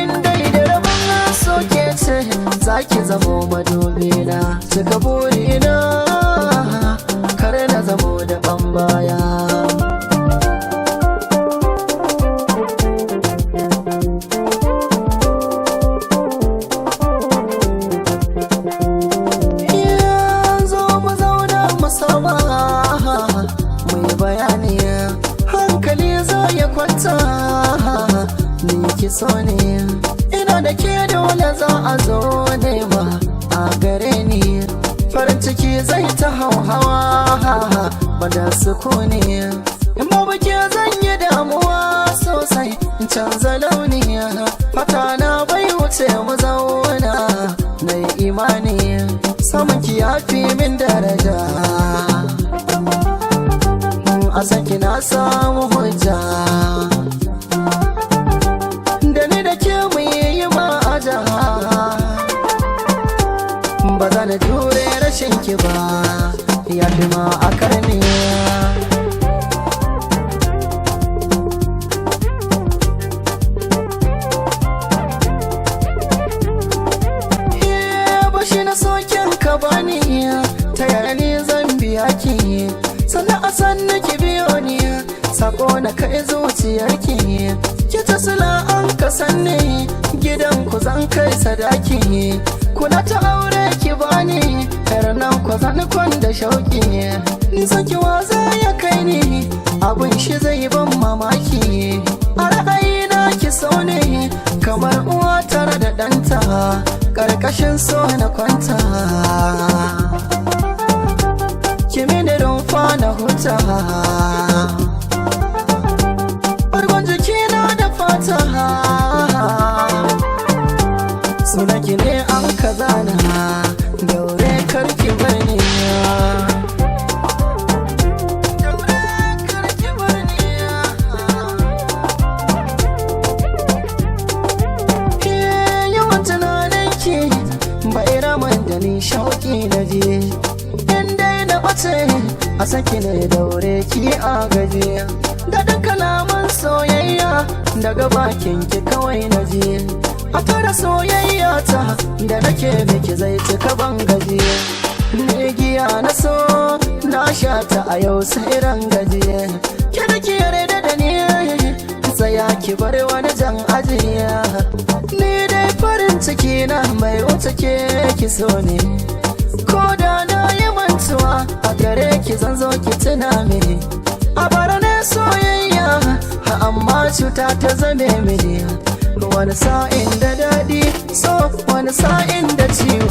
In dai da rabon soke ce za ki zamo madubina, cika burina, kar na zamo da ban baya. Zo mu zauna mu saba mai bayani, hankali za ya kwanta. Ni ki so ne ina da ke, dole za a zo nema a gare ni. Farin ciki zai ta hauhawa bada sukuni. In babu ke zan yi damuwa sosai, in canza launi. Fata na bai wuce mu zauna, na yi imani samun ki ya fi min daraja. A saki na samu hujja, da ni da ke mu yi ma'aja. Ba za na jure rashin ki ba, ya fi ma a karni. Bashi na soken ka bani, ta yaya ni zan biya ki? Sannan a sannu ki biyo ni, sako na kai zuciyarki. Ki ta sula an ka sanni, gidan ku zan kai sadaki. Kula ta aure ki bani, nan ku zan kwan da shauki. Ni saki waza ya kai ni, abun shi zai ban mamaki. A ra'ayina ki so ne kamar uwa tare da ɗanta, ƙarƙashin so na kwanta. Ki mini rumfa na huta, bargon jikina da fata. Sunanki ne an kazana, daure karki barni, daure karki barni. Yawan tunaninki bai raman da ni, shauki na je. In dai na ɓace a saki ne, daure ki a gaji. Daɗin kalaman soyayya daga bakin ki kawai na je. A tara soyayya ta da nake miki zai cika ban gaji. Ni giya na so na sha ta a yau sai ran gaji. Ki da ki yarda da ni, tsaya ki bar wani jan ajiya. Ni dai farin ciki na mai wuce ke ki so ne. Ko da na yi mantuwa a gare ki, zan zo ki tuna mini. A bara ne soyayya, amma cuta ta zame mini. Wani sa'in da daɗi so, wani sa'in da ciwo.